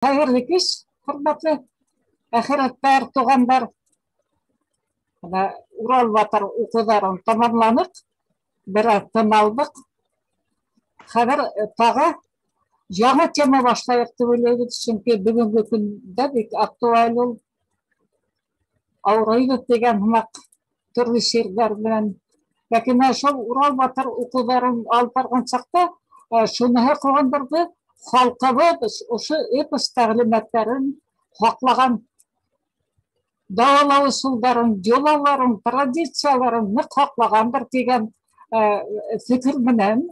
Хәйерле кис, хөрмәтле әхирәттәр, туғандар. Бына Урал батыр уҡыуҙарын тамамланыҡ, бераз тын алдыҡ. Хәҙер тағы яңы тема башлайыҡ тип уйлайбыҙ, сөнки бөгөнгө көндә бик актуаль ул. Ауырыйбыҙ тигән һымаҡ төрлө сирҙәр менән. Ләкин менә шул Урал батыр уҡыуҙарын алып барған саҡта шуныһы ҡыуандырҙы: халҡыбыҙ ошо эпос тәғлимәттәрен һаҡлаған, дауалау ысулдарын, йолаларын, традицияларын ныҡ һаҡлағандыр тигән фекер менән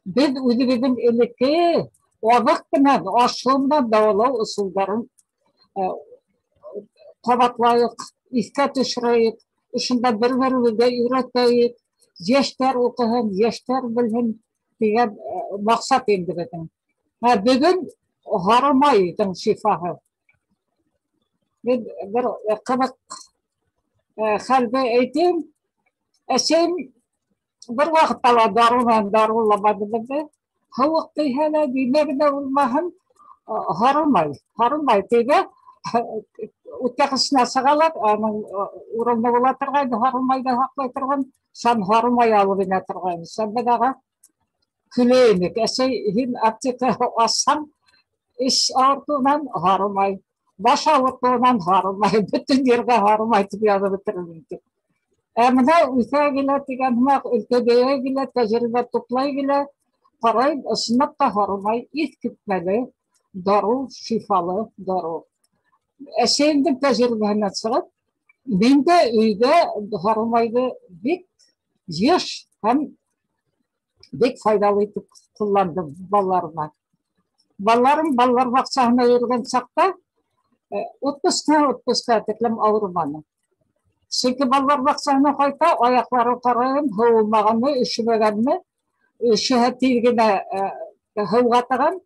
беҙ үҙебеҙҙең элекке аҙыҡ менән, аш-һыу менән дауалау ысулдарын ҡабатлайыҡ, иҫкә төшөрәйек, ошонда бер-беребеҙгә өйрәтәйек, йәштәр уҡыһын, йәштәр белһен тигән маҡсат инде беҙҙең. Ә бөгөн һары майҙың шифаһы. Мин бер ҡыҙыҡ хәлде әйтәйем. Әсәйем бер ваҡытта ла дарыу менән дарыуламаны беҙҙе. Һыуыҡ тейһә лә, нимә генә булмаһын, һары май, һары май тейҙе. Үткәхесенә сығалар, аның урыны була торғайны, һары майҙы һаҡлай торған, сан һары май алып инә торғайны. Сан беҙ аға көлә инек. Әсәй, һин аптека асһаң, эс ауыртыуынан һары май, баш ауыртыуынан һары май, бөтөн ергә һары май тип яҙып бөтөрөрмөн тип. Ә бына үҫә килә тигән һымаҡ, өлкәнәйә килә, тәжрибә туплай килә, ҡарайым, ысынлап та һары май иҫ китмәле дарыу, шифалы дарыу. Әсәйемдең тәжрибәһенән сығып, мин дә өйҙә һары майҙы бик йыш һәм бик файҙалы итеп ҡулландым балаларыма. Балаларым балалар баҡсаһына йөрөгән саҡта отпускы тиклем ауырыманы. Сөнки балалар баҡсаһына ҡайта, аяҡтарын ҡарайым, һыуымағанмы, өшөмәгәнме, өшөһә тиҙ генә һыуға тығам.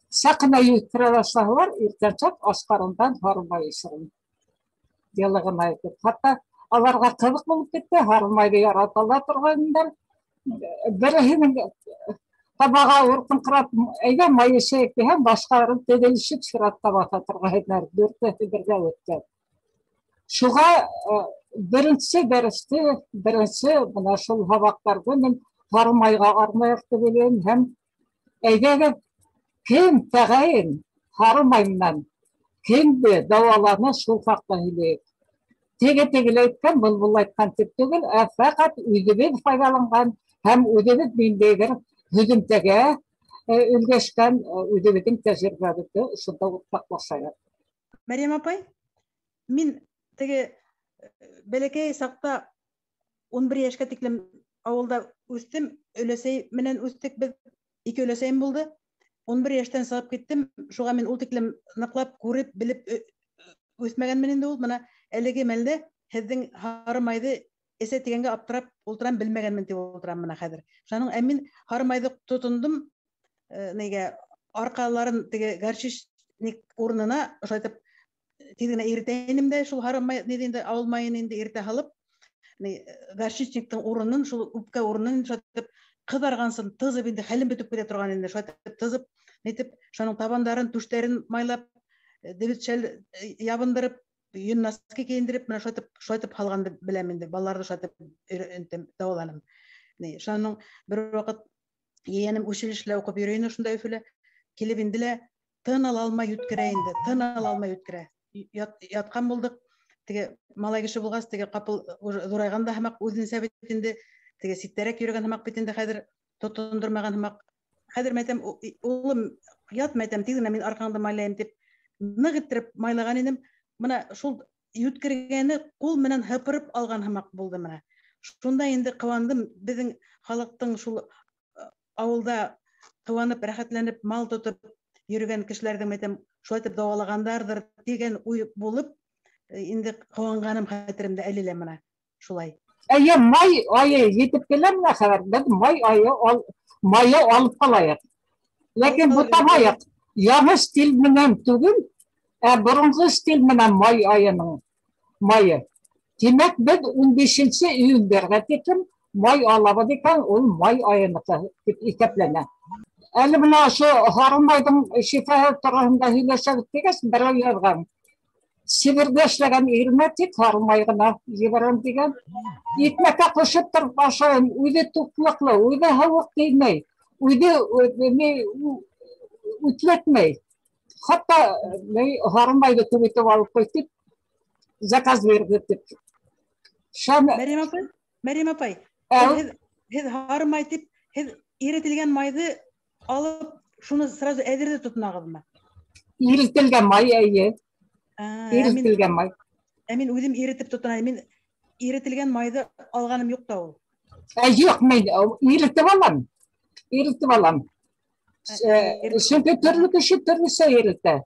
Саҡ ҡына йүткерә башлаһалар, иртәнсәк ас ҡарындан һары май эсерәм. Йылы ғына итеп. Хатта аларға ҡыҙыҡ булып китте, һары майҙы ярата ла торғайнылар. Береһенең табаға уртыңҡырап, әйҙә май эсәйек тиһәм, башҡалары теҙелешеп сиратта баҫа торғайнылар, дүртеһе бергә үткән. Шуға беренсе дәресте, беренсе бына шул һабаҡтарҙы мин һары майға арнайыҡ тип уйлайым һәм әйҙәгеҙ, кем тәғәйен һары май менән кемде дауаланы, шул хаҡта һөйләйек. Теге тегеләй әйткән, был был әйткән тип түгел, ә фәҡәт үҙебеҙ файҙаланған һәм үҙебеҙ ниндәйҙер һөҙөмтәгә өлгәшкән үҙебеҙҙең тәжрибәбеҙҙе ошонда уртаҡлашайыҡ. Мәрйәм апай, мин теге бәләкәй саҡта 11 йәшкә тиклем ауылда үҫтем, өләсәй менән үҫтек беҙ, ике өләсәйем булды. 11 йәштән сығып киттем, шуға мин ул тиклем ныҡлап күреп, белеп үҫмәгәнмен инде ул. Бына әлеге мәлдә һеҙҙең һары майҙы эсә тигәнгә аптырап ултырам, белмәгәнмен тип ултырам бына хәҙер. Шуның ә мин һары майҙы тотондом, нигә арҡаларын теге горчичник урынына ошайтып тиҙ генә иретә инем дә, шул һары май ни инде ауыл майын инде иретә һалып, ни горчичниктың урынын, шул үпкә урынын шайтып ҡыҙарғансын тызып инде хәлем бөтөп китә торған инде, шайтып тызып, нитеп, шуның табандарын, түштәрен майлап, дебет шәл ябындырып, йөн носки кейендереп, менә шайтып, шайтып һалғанды беләм инде, балаларҙы шайтып өйрәтем, дауаланым. Ни, шуның бер ваҡыт ейәнем училищелә уҡып йөрөй ине шунда Өфөлә, килеп инде лә тын ала алмай йүткерә инде, тын ала алмай йүткерә. Ятҡан булдыҡ, теге малай кеше булғас, теге ҡапыл уже ҙурайған да һымаҡ, үҙенсә бит инде, теге ситтәрәк йөрөгән һымаҡ бит инде хәҙер тотондормаған һымаҡ. Хәҙер мәйтәм, улым, ят мәйтәм, тиҙ генә мин арҡаңды майлайым тип, ныҡ иттереп майлаған инем. Бына шул йүткергәне ҡул менән һыпырып алған һымаҡ булды бына. Шунда инде ҡыуандым, беҙҙең халыҡтың шул ауылда ҡыуанып, рәхәтләнеп, мал тотоп йөрөгән кешеләрҙең мәйтәм, шулай итеп дауалағандарҙыр тигән уй булып, инде ҡыуанғаным хәтеремдә әле лә бына шулай. Әйе, май айы етеп килә менә хәҙер, беҙ май айы майы алып ҡалайыҡ. Ләкин бутамайыҡ. Яңы стиль менән түгел, ә боронғо стиль менән май айының майы. Тимәк, беҙ 15 июндәргә тиклем май алабыҙ икән, ул май айыныҡы тип иҫәпләнә. Әле бына ошо һарымайҙың шифаһы тураһында һөйләшәбеҙ тигәс, берәү яҙған. Сибирҙә эшләгән иремә тик һарымай ғына ебәрәм тигән. Икмәккә ҡушып тороп ашайым, үҙе туҡлыҡлы, үҙе һыуыҡ теймәй, үҙе үтләтмәй. Хатта һарымайҙы күп итеп алып ҡуй тип заказ бирҙе тип. Мәрйәм апай, һеҙ һарымай тип, һеҙ иретелгән майҙы алып, шуны сразу әҙерҙе тотонағыҙмы? Иретелгән май, эйе. Иретелгән май. Ә мин үҙем иретеп тотонам. Мин иретелгән майҙы алғаным юҡ та ул. Юҡ, мин иретеп алам. Иретеп алам. Сөнки төрлө кеше төрлөсә иретә.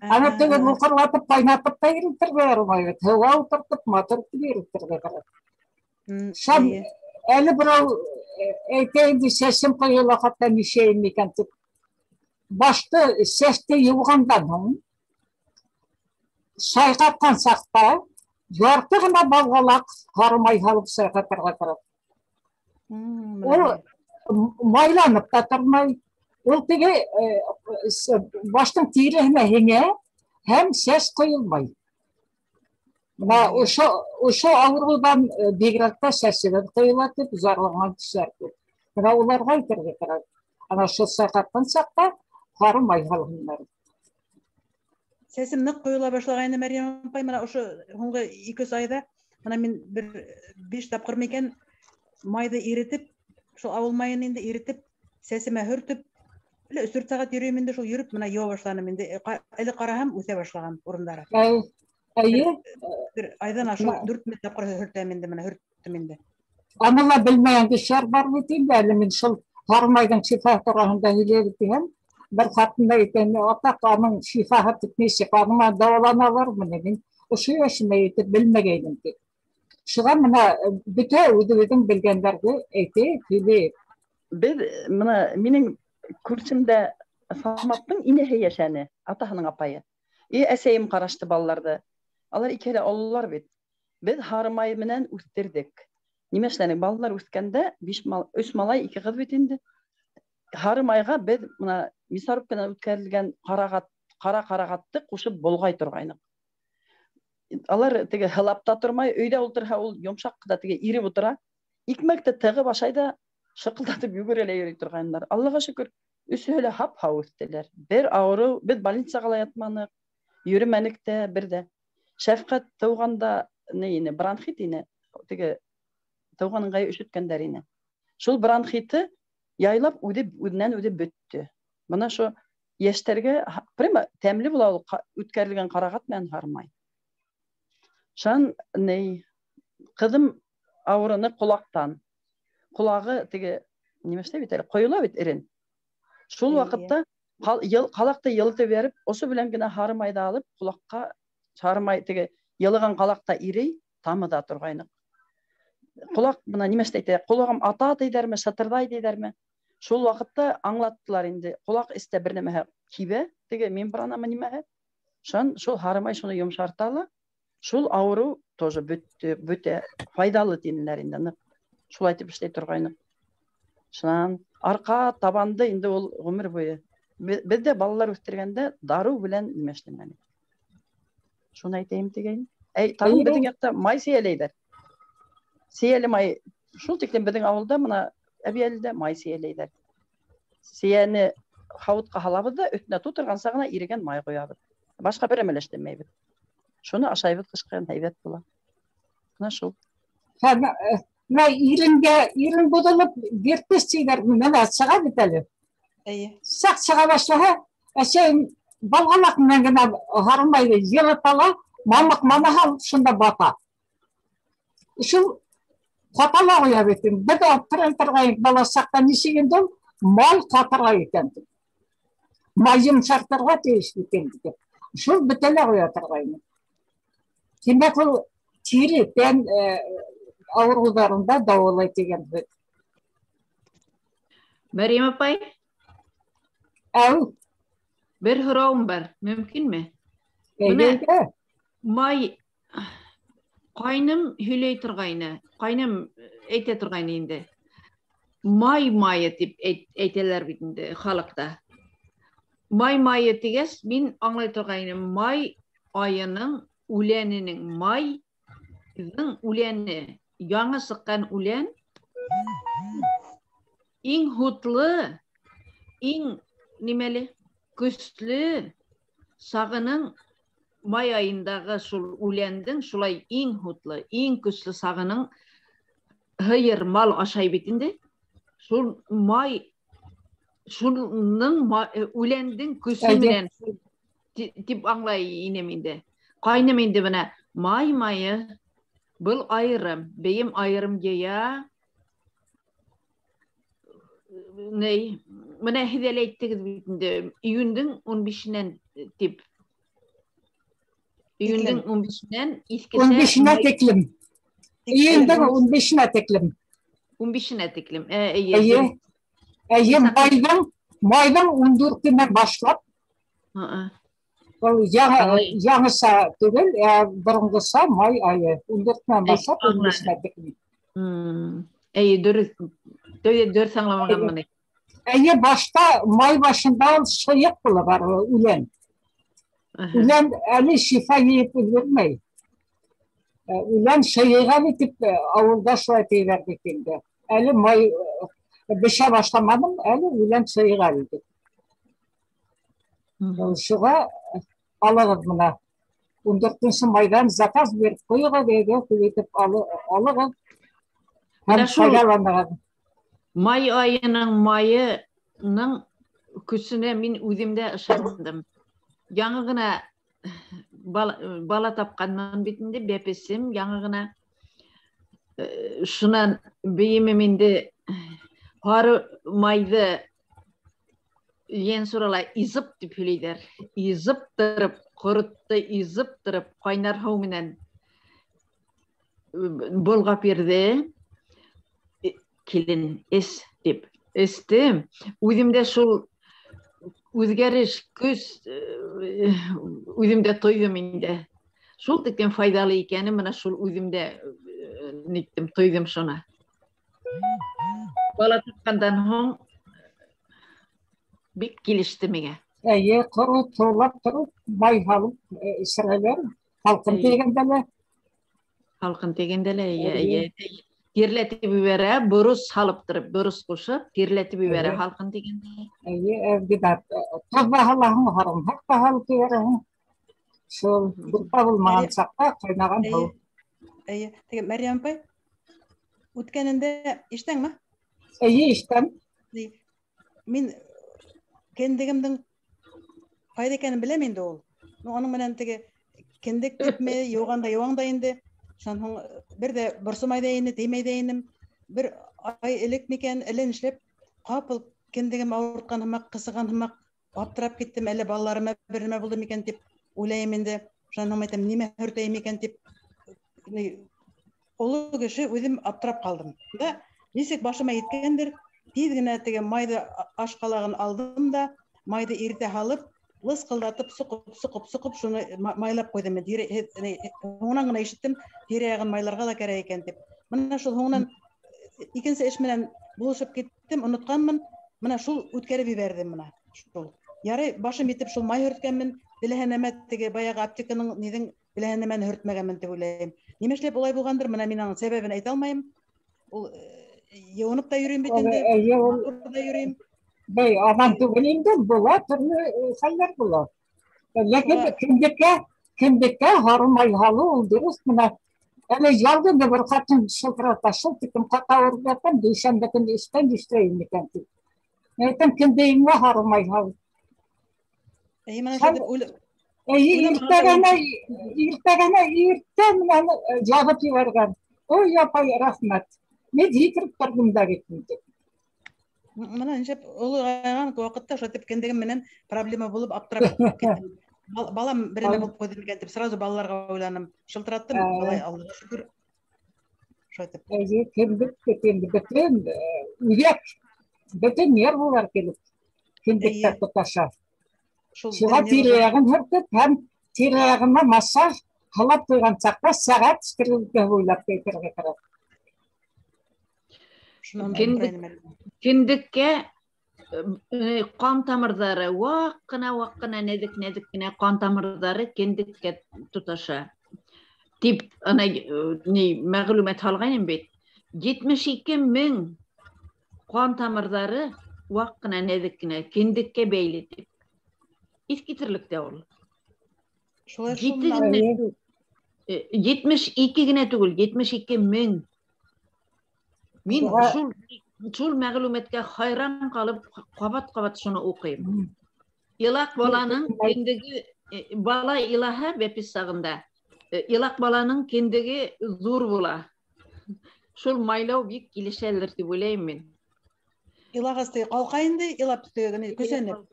Аны теге буҡырлатып, ҡайнатып та иретергә ярамай бит. Һыуға ултыртып, матур итеп иретергә кәрәк. Шам әле берәү әйтә инде, сәсем ҡойола, хатта нишәйем икән тип. Башты сәсте йыуғандан һуң сайҡатҡан саҡта ярты ғына балғалаҡ һарымай һалып сайҡатырға кәрәк. Ул майланып та тормай. Ул теге баштың тиреһенә һеңә һәм сәс ҡойолмай. Бына ошо ауырыуҙан бигерәк тә сәсебеҙ ҡойола тип зарланған кешеләр күп. Бына уларға әйтергә кәрәк. Ана шул сайҡатҡан саҡта һарымай һалһындар. Сәсем ныҡ ҡойола башлағайны, Мәрйәм апай, бына ошо һуңғы 2-3 айҙа, бына мин бер 5 тапҡыр микән майҙы иретеп, шул ауыл майын инде иретеп, сәсемә һөртөп, әле 3-4 сәғәт йөрөйөм инде, шул йөрөп, бына йыуа башланым инде. Әле ҡараһам, үҫә башлаған урындары. Эйе. Бер айҙан ашыу 4 тапҡыр һөртәм инде, бына һөрттөм инде. Аны ла белмәгән кешеләр бар бит инде, әле мин шул һарымайҙың шифаһы тураһында һөйләйем тигән. Бер ҡатын да әйтә, атаҡ, аның шифаһы тип нисек, аның дауаланалармы ни? Мин ошо йәшемә етеп белмәгәйнем тип. Шуға бына бөтә үҙебеҙҙең белгәндәрҙе әйтәйек, һөйләйек. Беҙ бына минең күршемдә Саматтың инәһе йәшәне, атаһының апайы. И әсәйем ҡарашты балаларҙы. Алар икеһе лә ололар бит. Беҙ һарымай менән үҫтерҙек. Нимә эшләнек? Балалар үҫкәндә 3 малай, 2 ҡыҙ бит инде. Һарымайға беҙ бына мясорубканан үткәрелгән ҡара ҡарағатты ҡушып болғай торғайныҡ. Алар теге һылап та тормай, өйҙә ултырһа ул йомшаҡ та теге иреп ултыра. Икмәкте тығып ашай да шыҡылдатып йүгерә лә йөрөй торғайнылар. Аллаға шөкөр, өсөһө лә һап-һау үҫтеләр. Бер ауырыу, беҙ больницаға ла ятманыҡ, йөрөмәнек тә бер ҙә. Шәфҡәт тыуғанда ни ине, бронхит ине, теге тыуған ыңғайы өшөткәндәр ине. Шул бронхиты яйлап үҙенән үҙе бөттө. Бына шо йәштәргә прямо тәмле була ул үткәрелгән ҡарағат менән һарымай. Шан ни, ҡыҙым ауырыны ҡолаҡтан. Ҡолағы теге нимә эшләй бит әле, ҡойола бит эрен. Шул ваҡытта ҡалаҡты йылытып биреп, ошо белән генә һарымайҙы алып, ҡолаҡҡа һарымай теге йылыған ҡалаҡта ирей, тамыҙа торғайныҡ. Ҡолаҡ бына нимә эшләй тиҙәр, ҡолағым ата тиҙәрме, шытырҙай тиҙәрме? Шул ваҡытта аңлаттылар инде, ҡолаҡ эстә бер нәмәһе кибә, теге мембранамы нимәһе. Шан шул һарымай шуны йомшарта ла, шул ауырыу тоже бөттө, бөтә файҙалы тинеләр инде, ныҡ. Шулай итеп эшләй торғайныҡ. Шунан арҡа табанды инде ул ғүмер буйы. Беҙ ҙә балалар үҫтергәндә дарыу белән нимә эшләмәнек. Шуны әйтәйем тигәйнем. Әй, тағын беҙҙең яҡта май сейәләйҙәр. Сейәле май, шул тиклем беҙҙең ауылда бына Әбйәлилдә май сейәләйҙәр. Сейәне һауытҡа һалабыҙ ҙа, өҫтөнә тутырғанса ғына ирегән май ҡоябыҙ. Башҡа бер нәмә лә эшләмәйбеҙ. Шуны ашайбыҙ, ҡышҡан һәйбәт була. Бына шул. Һәм, мына ирен боҙолоп, герпес тиҙәр, бына сыға бит әле. Эйе. Саҡ сыға башлаһа, әсәйем балғалаҡ менән генә һарымайҙы йылыта ла, мамыҡ мамаһа шунда бата. Шул ҡатала ҡуя бит инде. Беҙ аптырай торғайныҡ бала саҡта, нисек инде ул май ҡатыра икән тип. Май йомшартырға тейеш бит инде тип. Шул бөтә лә ҡуя торғайны. Тимәк, ул тире, тән ауырыуҙарында дауалай тигән һүҙ. Мәрйәм апай? Әү. Бер һорауым бар, мөмкинме? Әйҙә, Бына әйҙә. Май ҡайным һөйләй торғайны, ҡайным әйтә торғайны инде. Май майы тип әйтәләр бит инде халыҡта. Май майы тигәс, мин аңлай торғайным, май айының үләненең, майҙың үләне, яңы сыҡҡан үлән иң һутлы, иң нимәле, көслө сағының май айындағы шул үләндең шулай иң һутлы, иң көслө сағының һыйыр мал ашай бит инде. Шул май, шуның үләндең көсө менән тип аңлай инем инде. Ҡайным инде бына май майы был айырым, бейем айырым йыя. Ней, бына һеҙ әле әйттегеҙ бит инде, июндең 15-енән тип. Июндең 15-енән иҫкесә 15-енә тиклем. Июндең 15-енә тиклем. 15-енә тиклем. Эйе. Эйе, майҙың 14-енән башлап. Был яңыса түгел, ә боронғоса май айы. 14-енән башлап 15-енә тиклем. Эйе, дөрөҫ. Дөрөҫ аңламағанмын. Эйе, башта май башында ул шыйыҡ була бар үлән. Үлән әле шифа йыйып өлгөрмәй. Үлән шыйыға тип ауылда шулай тейҙәр бит инде. Әле май бешә башламаным, әле үлән шыйыға тип. Шуға алығыҙ бына. 14 майҙан заказ биреп ҡуйығыҙ, өйгә күп итеп алығыҙ һәм файҙаланығыҙ. Май айының майының көсөнә мин үҙем дә ышандым. Яңы ғына бала тапҡанмын бит инде, бәпесем яңы ғына. Шунан бейемем инде һары майҙы йән сурала изып тип һөйләйҙәр. Изып тороп, ҡоротто изып тороп, ҡайнар һыу менән болғап бирҙе. Килен эс тип эстем. Үҙемдә шул үҙгәреш, көс үҙемдә тойҙом инде. Шул тиклем файҙалы икәне бына шул үҙемдә ниттем, тойҙом шуны. Бала тапҡандан һуң бик килеште миңә. Эйе, ҡоро тулап тороп, май һалып эсерәләр. Һалҡын тейгәндә лә. Һалҡын тейгәндә лә, эйе, эйе. Тирләтеп ебәрә, борос һалып тороп, борос ҡушып, тирләтеп ебәрә һалҡын тигәндә. Эйе, бит тоҙ ҙа һалаһың, һарымһаҡ та һалып ебәрәһең. Шул һурпа булмаған саҡта ҡайнаған һыу. Эйе, теге Мәрйәм апай, үткәнендә ишетәңме? Эйе, ишетәм. Мин кендегемдең ҡайҙа икәнен беләм инде ул. Уның менән теге кендек типме, йыуғанда йыуаң да инде. Шунан һуң бер ҙә борсомай ҙа ине, теймәй ҙә инем. Бер ай элек микән, әллә нишләп ҡапыл кендегем ауыртҡан һымаҡ, ҡысыған һымаҡ, аптырап киттем, әллә балаларыма бер нәмә булды микән тип уйлайым инде. Шунан һуң әйтәм, нимә һөртәйем икән тип. Оло кеше үҙем аптырап ҡалдым. Да, нисек башыма еткәндер, тиҙ генә теге майҙы аш ҡалағын алдым да, майҙы иртә һалып, лысҡылдатып, соҡоп, соҡоп, соҡоп, шуны майлап ҡуйҙым. Һуңынан ғына ишеттем, тирә-яғын майларға ла кәрәк икән тип. Бына шул һуңынан икенсе эш менән булышып киттем, онотҡанмын. Бына шул үткәреп ебәрҙем бына. Шул. Ярай, башым етеп шул май һөрткәнмен, теләһә нәмә теге баяғы аптеканың ниҙең теләһә нәмәне һөртмәгәнмен тип уйлайым. Нимә эшләп улай булғандыр, бына мин аның сәбәбен әйтә алмайым. Ул йыуынып та йөрөйөм бит инде, матур да йөрөйөм. Бей, анан түгел инде, була, төрлө хәлләр була. Ләкин кендеккә һары май һалыу ул дөрөҫ. Бына әле ялдым да бер ҡатын шылтырата, шул тиклем ҡаты ауырып ятам, дүшәмбе көнө эштән нишләйем икән тип. Мин әйтәм, кендегеңә һары май һал. Эйе, менә шулай дип Эйе, иртәгәнә иртә менән яҙып ебәргән. Ой, апай, рәхмәт. Мин һикереп торҙом да киттем тип. Бына нисәп олоғайған ваҡытта шулай тип кендегем менән проблема булып аптырап киттем. Балам бер нәмә булып ҡуйҙы микән тип сразу балаларға уйланым. Шылтыраттым, балай Аллаға шөкөр. Шулай тип. Эйе, кендек бит инде бөтөн үҙәк, бөтөн нервылар килеп кендектә тоташа. Шуға тирә-яғын һөртөп һәм тирә-яғына массаж һалап ҡуйған саҡта сәғәт стрелка буйлап әйтергә кәрәк. Кендеккә ҡан тамырҙары ваҡ ҡына нәҙек-нәҙек кенә ҡан тамырҙары кендеккә тоташа. Тип ана ни мәғлүмәт һалғайным бит. 72 мең ҡан тамырҙары ваҡ ҡына нәҙек кенә кендеккә бәйле тип. Иҫ китерлек тә ул. Шулай шул. 72 генә түгел, 72 мең. Мин шул мәғлүмәткә хайран ҡалып, ҡабат-ҡабат шуны уҡыйым. Илаҡ баланың кендеге, бала илаһа бәпес сағында, илаҡ баланың кендеге ҙур була. Шул майлау бик килешәлер тип уйлайым мин. Илағас ти ҡалҡа инде, илап генә көсәнеп.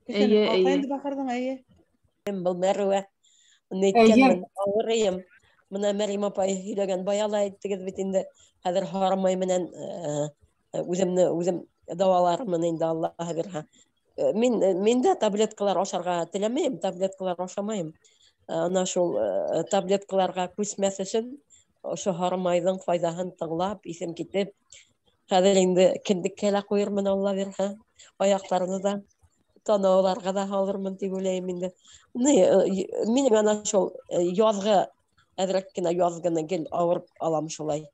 Көсәнеп ҡалҡа инде бахырҙың, эйе. Был Мәрүә. Нейткәнмен, ауырыйым. Мына Мәрйәм апай һөйләгән бая ла әйттегеҙ бит инде. Хәҙер һарымай менән үҙемне үҙем дауалармын инде, Аллаһы бирһә. Мин дә таблеткалар ашарға теләмәйем, таблеткалар ашамайым. Ана шул таблеткаларға күсмәҫ өсөн ошо һарымайҙың файҙаһын тыңлап, иҫем китеп, хәҙер инде кендеккә лә ҡуйырмын, Алла бирһә. Аяҡтарны да, танауларға да һалырмын тип уйлайым инде. Минең ана шул яҙғы, әҙерәк кенә яҙғыны гел ауырып алам шулай.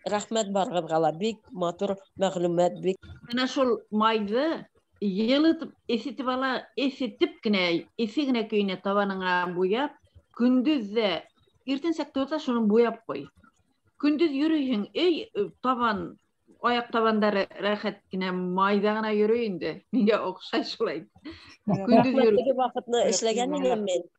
Рәхмәт барығыҙға ла, бик матур мәғлүмәт, бик. Ана шул майҙы йылытып, эҫетеп ала, эҫетеп кенә, эҫе генә көйөнә табаныңа буяп, көндөҙ ҙә иртәнсәк торҙа шуны буяп ҡуй. Көндөҙ йөрөйһөң, эй, табан, аяҡ табандары рәхәт кенә майҙа ғына йөрөй инде. Миңә оҡшай шулай. Көндөҙ йөрөй. Теге ваҡытны эшләгән инем мин.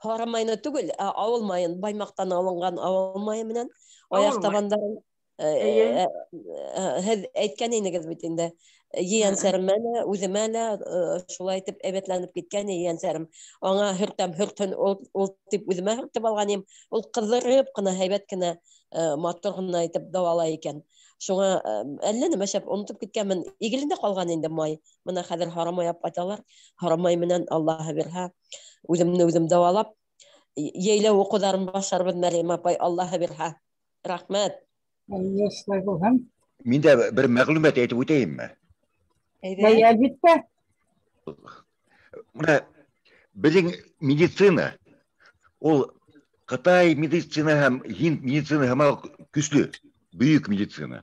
Һары майны түгел, ә ауыл майын, Баймаҡтан алынған ауыл майы менән аяҡ табандарын һеҙ әйткән инегеҙ бит инде. Ейәнсәремә лә, үҙемә лә шулай итеп әйбәтләнеп киткән ейәнсәрем. Аңа һөртәм, һөртһөн ул тип үҙемә һөртөп алған инем. Ул ҡыҙырып ҡына, һәйбәт кенә, матур ғына итеп дауалай икән. Шуңа әллә нәмә шәп онотоп киткәнмен. Игелендә ҡалған инде май. Мына хәҙер һарымай алып ҡайталар. Һарымай менән Аллаһы бирһә, үҙемне үҙем дауалап, йәйләү уҡыуҙарын башларбыҙ, Мәрйәм апай, Аллаһы бирһә. Рәхмәт. Шулай булһын. Мин дә бер мәғлүмәт әйтеп үтәйемме? Әй, әлбиттә. Мына беҙҙең медицина, ул Ҡытай медицина һәм һинд медицина һымаҡ көслө, бөйөк медицина.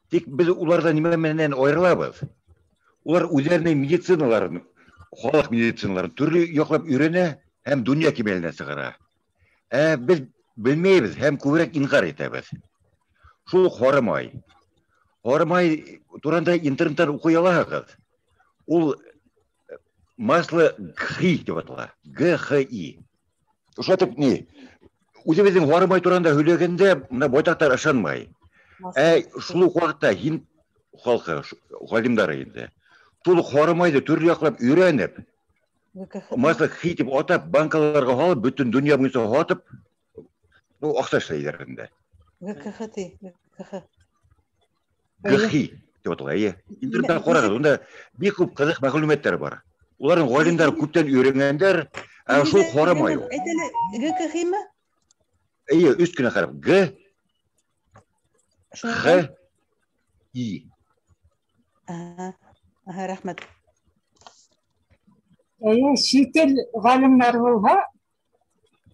Тик беҙ уларҙан нимә менән айырылабыҙ? Улар үҙҙәренең медициналарын, халыҡ медициналарын төрлө яҡлап өйрәнә һәм донъя кимәленә сығара. Ә беҙ белмәйбеҙ һәм күберәк инҡар итәбеҙ. Шул уҡ һарымай. Һарымай туранда интернеттан уҡый алаһығыҙ. Ул масло гхи тип атала. Г-Х-И. Ошатып ни? Үҙебеҙҙең һарымай туранда һөйләгәндә мына байтаҡтар ышанмай. Ә шул уҡ ваҡытта һинд халҡы, ғалимдары инде. Шул уҡ һарымайҙы төрлө яҡлап өйрәнеп, масло гхи тип атап, банкаларға һалып, бөтөн донъя буйынса һатып, ну, аҡса эшләйҙәр инде. ГКХ ти, ГКХ. ГХИ тип атала, эйе. Интернеттан ҡарағыҙ, унда бик күп ҡыҙыҡ мәғлүмәттәр бар. Уларҙың ғалимдары күптән өйрәнгәндәр, ә шул һарымай ул. Әйт әле, ГКХ-мы? Эйе, өс кенә хәреф. Г, Х, И. Ага, рәхмәт. Эйе, сит ил ғалимдары булһа,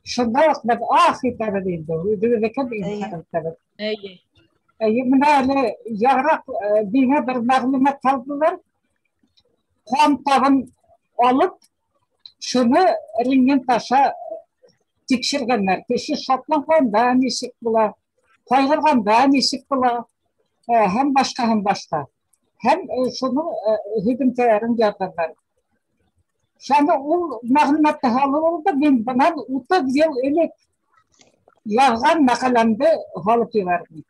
шунда уҡ беҙ ах итәбеҙ инде, үҙебеҙҙекен инҡар итәбеҙ. Эйе. Эйе, мына әле яғыраҡ миңә бер мәғлүмәт һалдылар. Ҡан табын алып, шуны рентген аша тикшергәндәр. Кеше шатланғанда нисек була, ҡайғырғанда нисек була, һәм башҡа, һәм башҡа. Һәм шуның һөҙөмтәләрен яҙғандар. Шуны ул мәғлүмәтте һалып алды, мин бынан 30 йыл элек яҙған мәҡәләмде һалып ебәрҙем.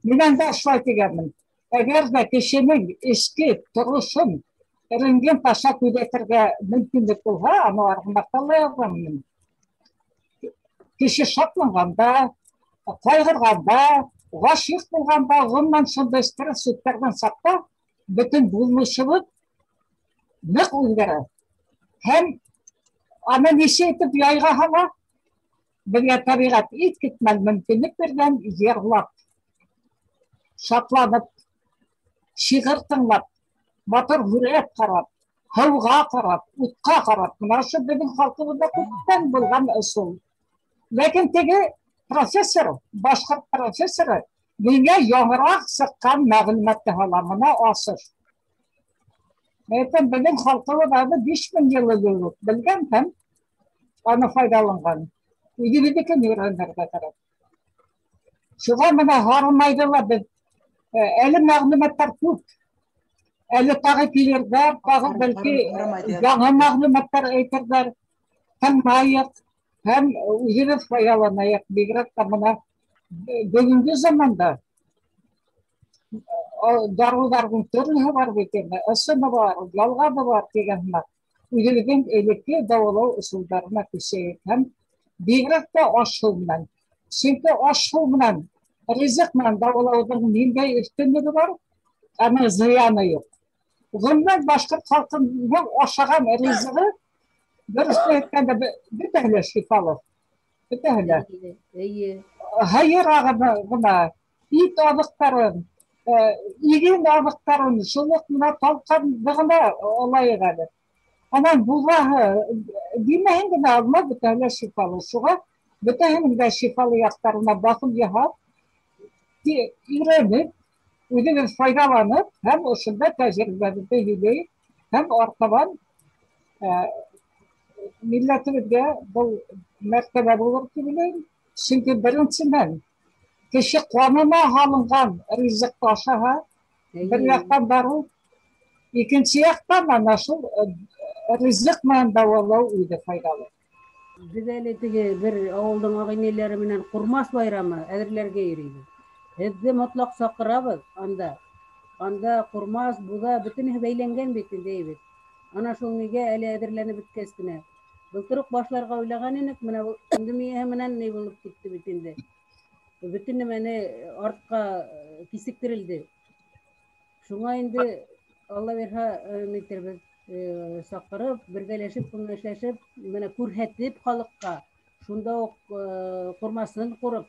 Мин анда шулай тигәнмен. Әгәр ҙә кешенең эске торошон рентген аша күҙәтергә мөмкинлек булһа, аны арғымаҡта яҙғанмын. Кеше шатланғанда, ҡайғырғанда, ғашиҡ булғанда, ғөмүмән шундай стресс үткәргән саҡта бөтөн булмышыбыҙ ныҡ үҙгәрә. Һәм аны нисек итеп яйға һала? Беҙгә тәбиғәт иҫ китмәл мөмкинлек биргән йырлап. Шатланып, шиғыр тыңлап, матур һүрәт ҡарап, һыуға ҡарап, утҡа ҡарап. Мына ошо беҙҙең халҡыбыҙҙа күптән булған ысул. Ләкин теге профессор, башҡорт профессоры миңә яңыраҡ сыҡҡан мәғлүмәтте һала. Мына асыш. Әйтәм, беҙҙең халҡыбыҙ аны 5000 йыл элек белгән һәм аны файҙаланған. Үҙебеҙҙекен өйрәнергә кәрәк. Шуға мына һарымайҙы ла беҙ әле мәғлүмәттәр күп. Әле тағы килерҙәр, тағы бәлки яңы мәғлүмәттәр әйтерҙәр. Тыңлайыҡ һәм үҙебеҙ файҙаланайыҡ. Бигерәк тә мына бөгөнгө заманда дарыуҙарҙың төрлөһө бар бит инде. Ысыны бар, ялғаны бар тигән һымаҡ. Үҙебеҙҙең элекке дауалау ысулдарына күсәйек һәм бигерәк тә аш-һыу менән. Сөнки аш-һыу менән, ризыҡ менән дауалауҙың ниндәй өҫтөнлөгө бар, аның зыяны юҡ. Ғөмүмән, башҡорт халҡының ашаған ризығы, дөрөҫөн әйткәндә, бөтәһе лә шифалы. Бөтәһе лә. Һыйыр ағыны ғына, ит аҙыҡтарын, иген аҙыҡтарын, шул уҡ мына талҡанды ғына алайыҡ әле. Анан булаһы, димәһен генә алма, бөтәһе лә шифалы. Шуға бөтәһенең дә шифалы яҡтарына баҫым яһап, өйрәнеп, үҙебеҙ файҙаланып һәм ошонда тәжрибәбеҙҙе һөйләйек һәм артабан милләтебеҙгә был мәртәбә булыр тип уйлайым. Сөнки беренсенән, кеше ҡанына һалынған ризыҡты ашаһа, бер яҡтан дарыу, икенсе яҡтан ана шул ризыҡ менән дауалау үҙе файҙалы. Беҙ әле теге бер ауылдың ағинәләре менән Ҡурмас байрамы әҙерләргә йөрөйбөҙ. Һеҙҙе мотлаҡ саҡырабыҙ анда. Анда ҡурмас, буҙа бөтөнөһө бәйләнгән бит инде бит. Ана шул нигә әле әҙерләнеп бөткәс кенә. Былтыр уҡ башларға уйлаған инек, мына был пандемия менән ни булып китте бит инде. Бөтөн нәмәне артҡа кисектерелде. Шуңа инде Алла бирһә, нитербеҙ, саҡырып, бергәләшеп, кәңәшләшеп, мына күрһәтеп халыҡҡа, шунда уҡ ҡурмасын ҡурып,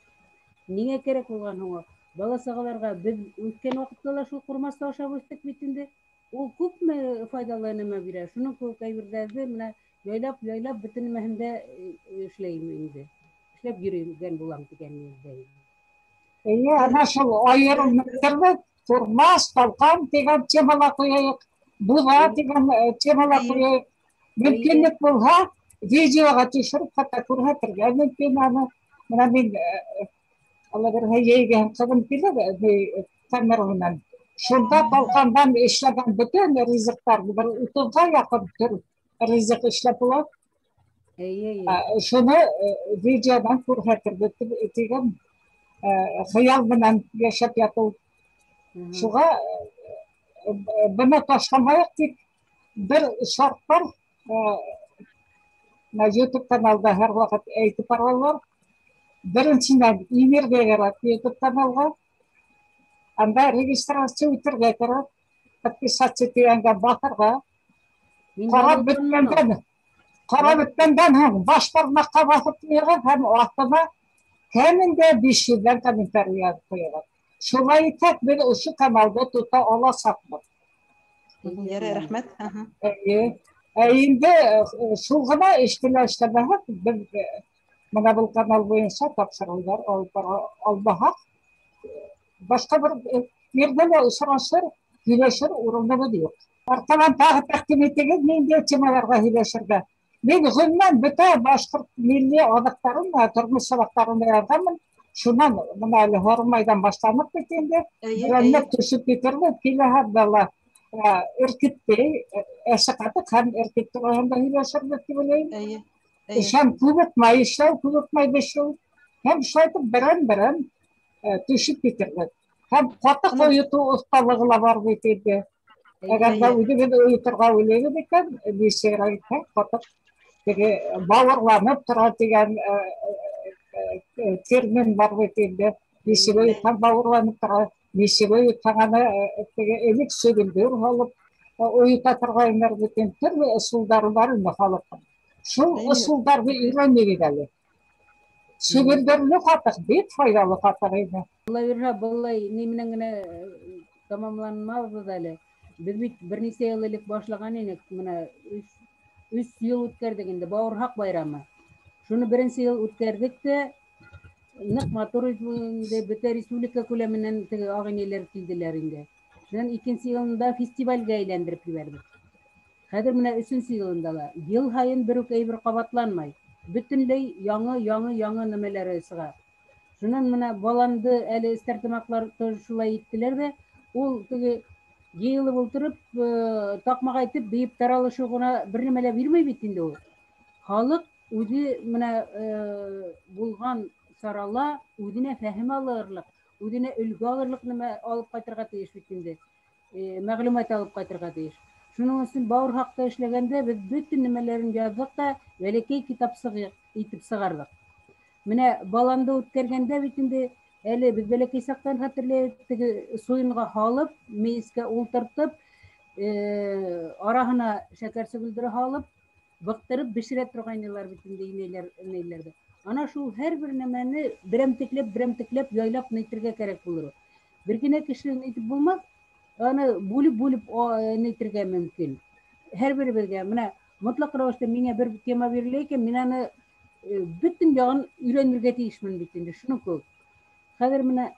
ниңә кәрәк булған һуң? Бала сағаларға беҙ үткән ваҡытта ла шул ҡурмасты ашап үҫтек бит инде. Ул күпме файҙалы нәмә бирә. Шуның кеүек әйберҙәрҙе мына яйлап-яйлап бөтөн нәмәһендә эшләйем инде. Эшләп йөрөгән булам тигән ниндәй. Эйе, ана шул айырым мәктәбе, ҡурмас, талҡан тигән темала ҡуяйыҡ, буҙа тигән темала ҡуяйыҡ. Мөмкинлек булһа, видеоға төшөрөп, хатта күрһәтергә мөмкин аны. Мына мин Алла бирһә, йәйгә ҡыҙым килер, камера менән. Шунда талҡандан эшләгән бөтөн ризыҡтарҙы бер 30-ға яҡын төр ризыҡ эшләп була. Шуны видеодан күрһәтербеҙ тигән хыял менән йәшәп ятыу. Шуға быны ташламайыҡ, тик бер шарт бар. YouTube каналда һәр ваҡыт әйтеп баралар. Беренсенән, инергә кәрәк YouTube каналға. Анда регистрация үтергә кәрәк, подписаться тигәнгә баҫырға. Ҡарап бөткәндән һуң баш бармаҡҡа баҫып ҡуйырға һәм аҫтына кәмендә 500-дән комментарий яҙып ҡуйырға. Шулай итһәк, беҙ ошо каналды тота аласаҡбыҙ. Ярай, рәхмәт. Ә инде шул ғына эште лә эшләмәһәк, беҙ мына был канал буйынса тапшырыуҙар алып бара алмаһаҡ, башҡа бер ерҙә лә осрашыр, һөйләшер урыныбыҙ юҡ. Артабан тағы тәҡдим итегеҙ ниндәй темаларға һөйләшергә. Мин ғөмүмән бөтә башҡорт милли аҙыҡтарын, тормош сабаҡтарын яҙғанмын. Шунан мына әле һарымайҙан башланып бит инде. Берәмләп төшөп китербеҙ. Киләһе бала эркетте, әсе ҡатыҡ һәм эркет тураһында һөйләшербеҙ тип уйлайым. Һәм күбек май эшләү, күбек май бешеү. Һәм шулай итеп берәм-берәм төшөп китербеҙ. Һәм ҡатыҡ ойотоу оҫталығы ла бар бит инде. Әгәр ҙә үҙебеҙ ойоторға уйлайбыҙ икән, нисек әйтһәк, ҡатыҡ теге бауырланып тора тигән термин бар бит инде. Нисек ойотһаң бауырланып тора, нисек ойотһаң аны теге элек сөгөлдөр һалып ойота торғайнар бит инде. Төрлө ысулдары бар инде халыҡтың. Шул ысулдарҙы өйрәнегеҙ әле. Сөгөлдөрлө ҡатыҡ бик файҙалы ҡатыҡ ине. Улай бирһә, былай ни менән генә тамамланмабыҙ әле. Беҙ бит бер нисә йыл элек башлаған инек, бына 3 йыл үткәрҙек инде Бауырһаҡ байрамы. Шуны беренсе йыл үткәрҙек тә, ныҡ матур инде, бөтә республика күләменән теге ағинәләр килделәр инде. Шунан икенсе йылында фестивальгә әйләндереп ебәрҙек. Хәҙер менә өсөнсө йылында ла йыл һайын бер үк әйбер ҡабатланмай. Бөтөнләй яңы нәмәләре сыға. Шунан менә баланды әле стәртамаҡлар тоже шулай иттеләр ҙә, ул теге йыйылып ултырып, таҡмаҡ әйтеп, бейеп таралышыу ғына бер нәмә лә бирмәй бит инде ул. Халыҡ үҙе менә булған сарала үҙенә фәһем алырлыҡ, үҙенә өлгө алырлыҡ нәмә алып ҡайтырға тейеш бит инде. Мәғлүмәт алып ҡайтырға тейеш. Шуның өсөн Бауырһаҡта эшләгәндә беҙ бөтөн нәмәләрен яҙҙыҡ та бәләкәй китапсыҡ итеп сығарҙыҡ. Менә баланды үткәргәндә бит инде әле беҙ бәләкәй саҡтан хәтерләйбеҙ, теге суйынға һалып, мейескә ултыртып, араһына шәкәр сөгөлдөрө һалып, быҡтырып бешерә торғайнылар бит инде инәйләр, инәйләрҙе. Ана шул һәр бер нәмәне берәмтекләп, яйлап нәйтергә кәрәк булыр. Бер генә кеше нәйтеп булмаҫ, аны бүлеп-бүлеп нәйтергә мөмкин. Һәр беребеҙгә менә мотлаҡ рәүештә миңә бер тема бирелә икән, мин аны бөтөн яғын өйрәнергә тейешмен бит инде, шуның кеүек. Хәҙер менә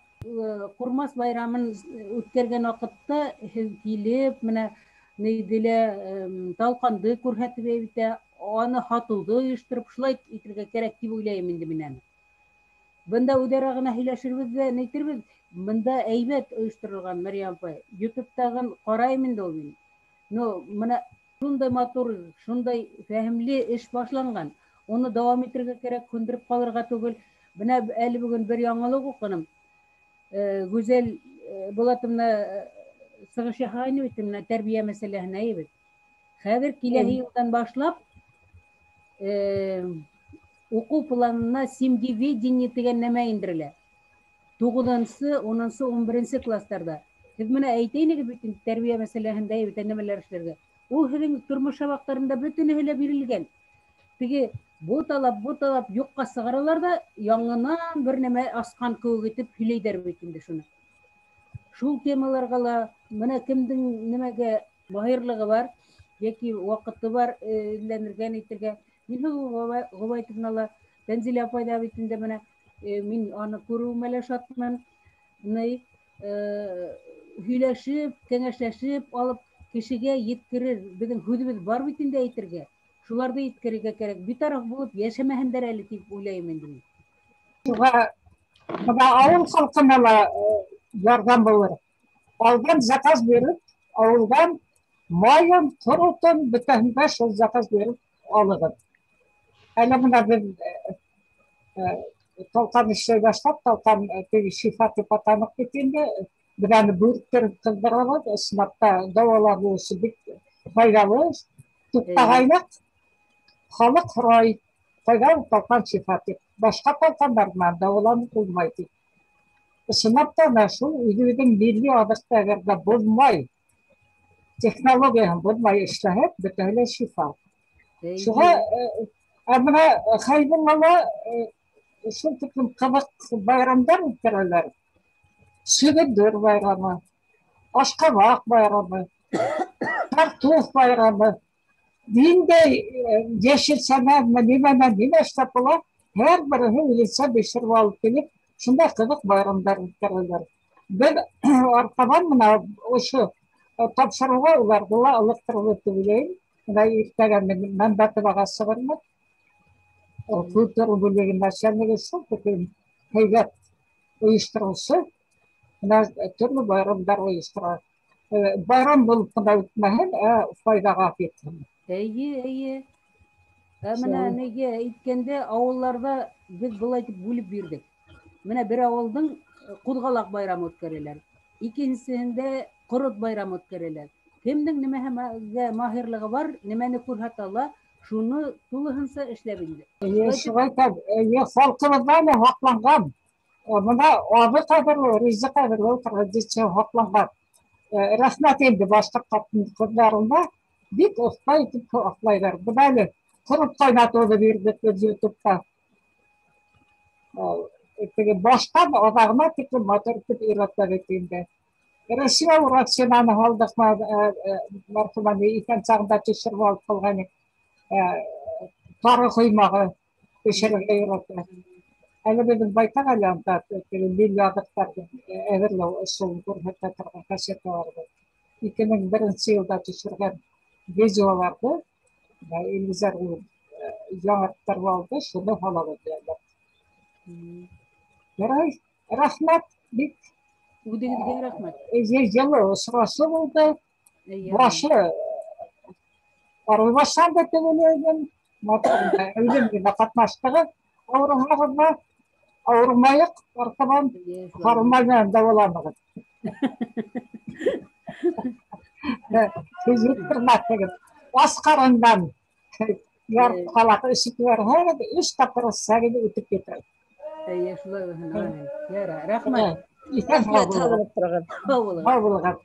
Ҡурмас байрамын үткәргән ваҡытта һеҙ килеп, менә нейҙе лә, талҡанды күрһәтеп әйтә, аны һатыуҙы ойоштороп, шулай итергә кәрәк тип уйлайым инде мин аны. Бында үҙара ғына һөйләшербеҙ ҙә нейтербеҙ. Бында әйбәт ойошторолған, Мәрйәм апай. Ютубтағын ҡарайым инде ул мин. Но менә шундай матур, шундай фәһемле эш башланған. Уны дауам итергә кәрәк, һүндереп ҡалырға түгел. Бына әле бөгөн бер яңылыҡ уҡыным. Гүзәл Булатовна сығыш яһағайны бит, менә тәрбиә мәсьәләһенә әйбәт. Хәҙер киләһе йылдан башлап, уҡыу планына семьеведение тигән нәмә индерелә. 9-нсы, 10-нсы, 11-нсе класстарҙа. Һеҙ менә әйтәйнегеҙ бит инде тәрбиә мәсьәләһендә әйбәт нәмәләр эшләргә. Ул һеҙҙең тормош һабаҡтарында бөтөнөһө лә бирелгән. Теге бу талап, бу талап юҡҡа сығаралар ҙа, яңынан бер нәмә асҡан кеүек итеп һөйләйҙәр бит инде шуны. Шул темаларға ла менә кемдең нимәгә маһирлығы бар, йәки ваҡыты бар, эҙләнергә, әйтергә. Мин Ғобайтовна ла, Тәнзилә апай ҙа бит инде менә, мин аны күреүемә лә шатмын. Ни, һөйләшеп, кәңәшләшеп алып кешегә еткерер, беҙҙең һүҙебеҙ бар бит инде әйтергә. Шуларҙы еткерергә кәрәк. Битараф булып йәшәмәһендәр әле тип уйлайым инде мин. Шуға бына ауыл халҡына ла ярҙам булыр. Алдан заказ биреп, ауылдан майын, ҡоротон, бөтәһен дә шул заказ биреп алығыҙ. Әле бына беҙ талҡан эшләй башлап, талҡан теге шифа тип атаныҡ бит инде. Беҙ аны бүректереп ҡыҙҙырабыҙ, ысынлап та дауаланыу өсөн бик файҙалы. Туҡтағайныҡ, халыҡ һорай, ҡайҙа ул талҡан шифа тип. Башҡа талҡандар менән дауаланып булмай тип. Ысынлап та ана шул үҙебеҙҙең милли аҙыҡты әгәр ҙә боҙмай, технологияһын боҙмай эшләһәк, бөтәһе лә шифа. Шуға, ә бына Хәйбуллала шул тиклем ҡыҙыҡ байрамдар үткәрәләр. Сөгөлдөр байрамы, ашҡабаҡ байрамы, картоф байрамы. Ниндәй йәшелсәнәнме, нимәнән нимә эшләп була, һәр береһе үҙенсә бешереп алып килеп, шундай ҡыҙыҡ байрамдар үткәрәләр. Беҙ артабан бына ошо тапшырыуға уларҙы ла ылыҡтырып тип уйлайым. Бына иртәгә мин Мәмбәтоваға сығырмын. Культура бүлеге начальнигы шул тиклем һәйбәт ойоштороусы. Бына төрлө байрамдар ойоштора. Байрам булып ҡына үтмәһен, ә файҙаға китһен. Эйе, эйе. Ә менә нигә әйткәндә ауылларҙа беҙ былай итеп бүлеп бирҙек. Менә бер ауылдың ҡуҙғалаҡ байрамы үткәрәләр. Икенсеһендә ҡорот байрамы үткәрәләр. Кемдең нимәгә маһирлығы бар, нимәне күрһәтә ала, шуны тулыһынса эшләп инде. Эйе, шулай итеп, эйе, халҡыбыҙҙа әле һаҡланған. Бына аҙыҡ әҙерләү, ризыҡ әҙерләү традиция һаҡланған. Рәхмәт инде башҡорт ҡатын-ҡыҙҙарына бик оҫта итеп аҡлайҙар. Бына әле ҡорот ҡайнатыуҙы бирҙек беҙ ютубта. Теге баштан аҙағына тиклем матур итеп өйрәтә бит инде. Рәсимә Уратшинаны һалдыҡ, мәрхүмәне иҫән сағында төшөрөп алып ҡалған тары ҡоймағы бешерергә өйрәтә. Әле беҙҙең байтаҡ әле унда теге милли аҙыҡтарҙы әҙерләү ысулын күрһәтә торған кассеталарҙы. 2001 йылда төшөргән видеоларҙы Илгизәр яңырттырып алды, шуны һалабыҙ әле. Ярай, рәхмәт, бик Үҙегеҙгә рәхмәт. Йылы осрашыу булды. Башы арылмашан да тип уйлайым. Үҙем генә ҡатнаштығыҙ. Ауырыһағыҙ ҙа ауырмайыҡ, артабан һарымай менән дауаланығыҙ. Һеҙ еттермәҫһегеҙ. Ас ҡарындан ярты ҡалаҡ эсеп ебәрһәгеҙ, 3 тапҡыр эсһәгеҙ үтеп китер. Эйе, шулай булһын. Ярай, рәхмәт. Иҫән һау булығыҙ. Һау булығыҙ. Һау булығыҙ.